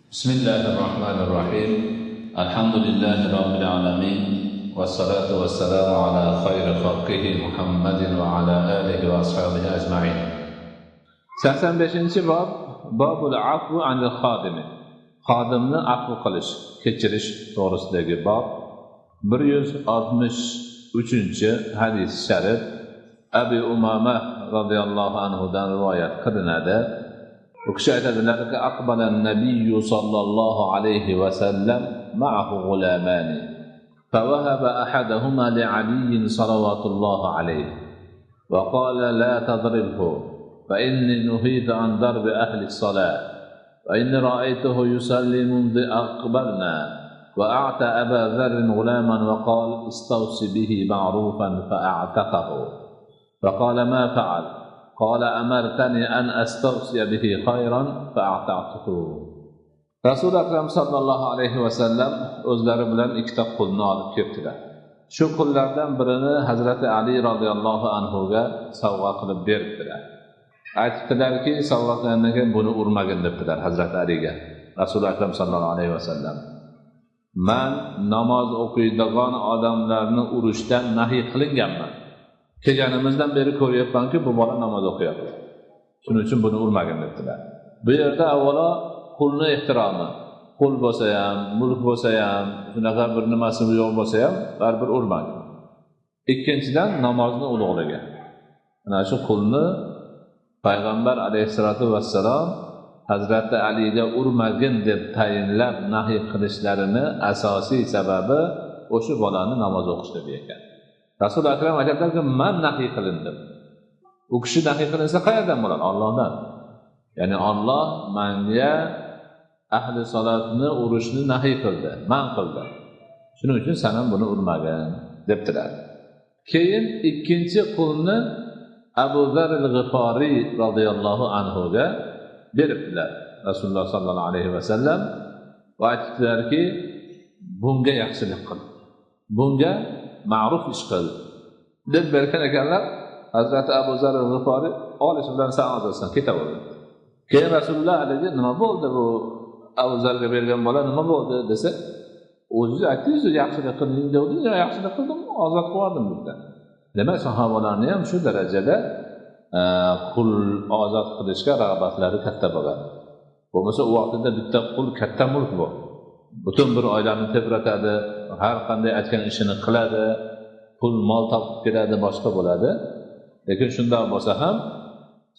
بسم الله الرحمن الرحيم. الحمد لله رب العالمين، والصلاة والسلام على خير خلقه محمد وعلى آله وأصحابه أجمعين. 85-bob، باب العفو عن الخادم. Xodimni afv qilish, kechirish to'g'risidagi bob. 163-hadis sharif Abi Umama radhiyallohu anhudan rivoyat qilinadi. U kishi aytadilarki, aqbala an-nabiyyu sallallohu alayhi va sallam ma'ahu ghulamani فوهب أحدهما لعلي صلوات الله عليه وقال: لا تضربه، فإني نهيت عن ضرب أهل الصلاة، وإني رأيته يصلي منذ أقبلنا. وأعطى أبا ذر غلاما وقال: استوص به معروفا، فأعتقه. فقال: ما فعل؟ قال: أمرتني أن أستوصي به خيرا فأعتقته. Rasuli Akram sallallohu alayhi vasallam o'zlari bilan ikkita qulni olib kelibdilar. Shu qullardan birini Hazrati Ali roziyallohu anhuga sovg'a qilib beribdilar. Aytibdilarki, sovg'a qilgandan keyin buni urmagin debdilar Hazrati Aliga. Rasuli Akram sallallohu alayhi vasallam: "Man namoz o'qiydigan odamlarni urishdan nahiy qilinganman. Kelganimizdan beri ko'ryapmanki, bu bola namoz o'qiyapti. Shuning uchun buni urmagin" debdilar. Bu yerda avvalo qulni ehtiromi. Qul bo'lsa ham, mulk bo'lsa ham, shunaqa bir nimasi yo'q bo'lsa ham baribir urmagin. Ikkinchidan, namozni ulug'ligi. Mana shu qulni payg'ambar alayhissalatu vassalom Hazrati Aliga urmagin deb tayinlab nahiy qilishlarini asosiy sababi o'sha bolani namoz o'qishligi ekan. Rasuli Akram aytadilarki, man nahiy qilindim. U kishi nahiy qilinsa qayerdan bo'ladi? Allohdan. Ya'ni Alloh menga ahli solatni urishni nahiy qildi, man qildi. Shuning uchun sen ham buni urmagin debdilar. Keyin ikkinchi qulni Abu Zar al-G'iforiy radhiyallohu anhuga beribdilar Rasululloh sallallohu alayhi vasallam va aytdilarki, bunga yaxshilik qil, bunga ma'ruf ish qil deb bergan ekanlar. Hazrati Abu Zar al-G'iforiy olish bilan sen ozodsan, ketaverdi. Keyin Rasululloh alayhi nima bo'ldi, bu Abu Zarga bergan bola nima bo'ldi desa, o'zingiz aytdingiz, yaxshilik qiling dedingiz, yaxshilik qildim, ozod qildim dedilar. Demak, sahobalarni ham shu darajada qul ozod qilishga rag'batlari katta bo'lgan. Bo'lmasa u vaqtida bitta qul katta mulk bu. Butun bir oilani tebratadi, har qanday aytgan ishini qiladi, pul mol topib keladi, boshqa bo'ladi. Lekin shundoq bo'lsa ham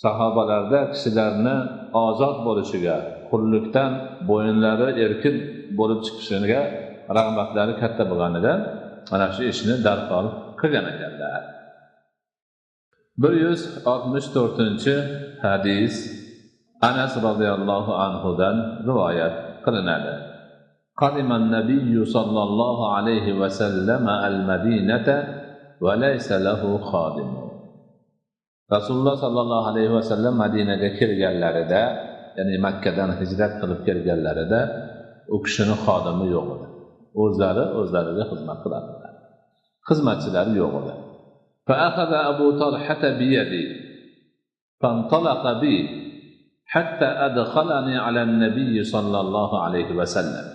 sahobalarda kishilarni ozod bo'lishiga, qullikdan bo'yinlari erkin bo'lib chiqishiga rag'batlari katta bo'lganidan mana shu ishni darhol qilgan ekanlar. 164-hadis Anas radhiyallohu anhudan rivoyat qilinadi. Qadima an-nabiyyu sallallohu alayhi va sallam al-Madinata va laysa lahu xodim. Rasululloh sallallohu alayhi va sallam Madinaga kelganlarida, ya'ni Makkadan hijrat qilib kelganlarida u kishini xodimi yo'q edi. O'zlari o'zlariga xizmat qiladilar. Xizmatchilari yo'q edi. فأخذ أبو طلحة بيدي فانطلق بي حتى أدخلني على النبي صلى الله عليه وسلم.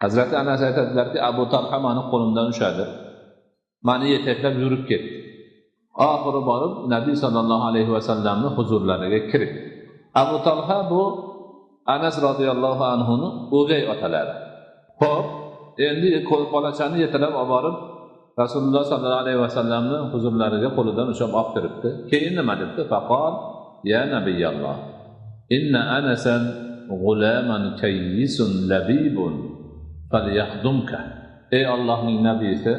Hazrati Anas aytadilarki, Abu Talha meni qo'limdan ushladi. Meni yetaklab yurib ketdi. Oxiri borib Nabiy sallallohu alayhi vasallamning huzurlariga kirib. Abu Talha bu Anas radhiyallohu anhuni o'gay otalari. Xo'p, endi bolachani yetalab olib borib Rasululloh sallallohu alayhi vasallamning huzurlariga qo'lidan ushlab olib kiribdi. Keyin nima debdi? Faqol: "Ya nabiyalloh, inna Anasan g'ulaman kayyisun labibun falyahdumka." Ey Allohning nabiysi,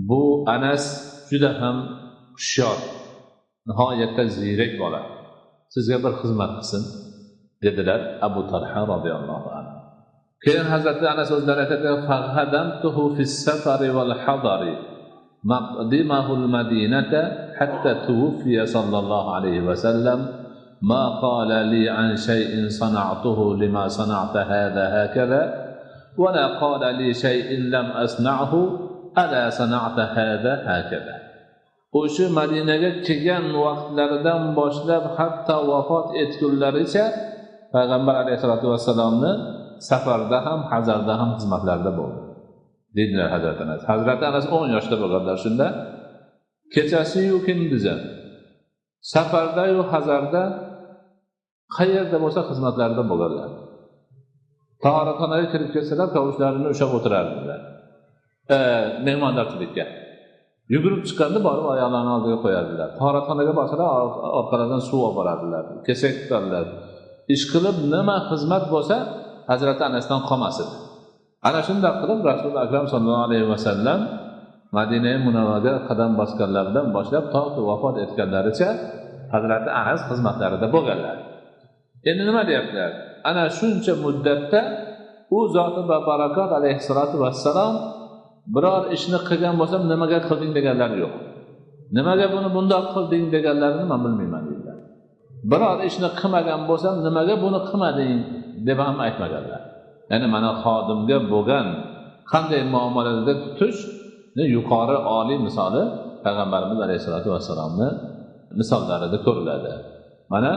bu Anas juda ham hushyor, nihoyatda ziyrak bola. Sizga bir xizmat qilsin, dedilar Abu Talha radhiyallohu anhu. Keyin Hazrati Anas o'zlari aytadilar: "Fahadamtuhu fis-safari wal-hadari maqdimahu al-Madinata hatta tuwfiya sallallohu alayhi va sallam ma qala li an shay'in sana'tuhu lima sana'ta hadha hakaza wa la qala li shay'in lam asna'hu ala sana'ta hadha hakaza." O'sha Madinaga kelgan vaqtlaridan boshlab hatto vafot etgunlaricha payg'ambar alayhissalotu vassalomni safarda ham hazarda ham xizmatlarida bo'ldi dedilar Hazrati Anas. Hazrati Anas 10 yoshda bo'lganlar shunda. Kechasi-yu kunduzi, safarda-yu hazarda qayerda bo'lsa xizmatlarida bo'lganlar. Tahoratxonaga kirib kelsalar kavushlarini ushlab o'tirardilar. Mehmondorchilikka. Yugurib chiqqanda borib oyoqlarini oldiga qo'yardilar. Tahoratxonaga borsalar orqalaridan suv olib borardilar, kesak tutardilar. Ish qilib nima xizmat bo'lsa Hazrati Anasdan qolmas edi. Ana shunday qilib Rasuli Akram sallallohu alayhi vasallam Madina Munavvaraga qadam bosganlaridan boshlab to vafot etganlaricha Hazrati Anas xizmatlarida bo'lganlar. Endi nima deyaptilar? Ana shuncha muddatda u zoti barakot alayhissalatu vassalom biror ishni qilgan bo'lsam nimaga qilding deganlari yo'q. Nimaga buni bundoq qilding deganlarini men bilmayman dedilar. Biror ishni qilmagan bo'lsam nimaga buni qilmading deb ham aytmaganlar. Ya'ni mana xodimga bo'lgan qanday muomalada tutishni yuqori oliy misoli payg'ambarimiz alayhissalatu vassalomni misollarida ko'riladi. Mana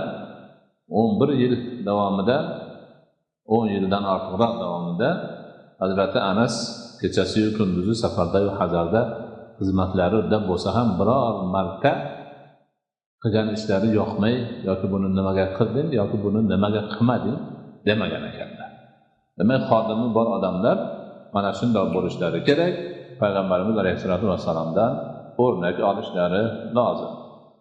11 yil davomida, 10 yildan ortiqroq davomida Hazrati Anas kechasi-yu kunduzi safarda-yu hazarda xizmatlarida bo'lsa ham biror marta qilgan ishlari yoqmay yoki buni nimaga qilding yoki buni nimaga qilmading demagan ekanlar. Demak, xodimi bor odamlar mana shunday bo'lishlari kerak. Payg'ambarimiz alayhissalatu vassalomdan o'rnak olishlari lozim.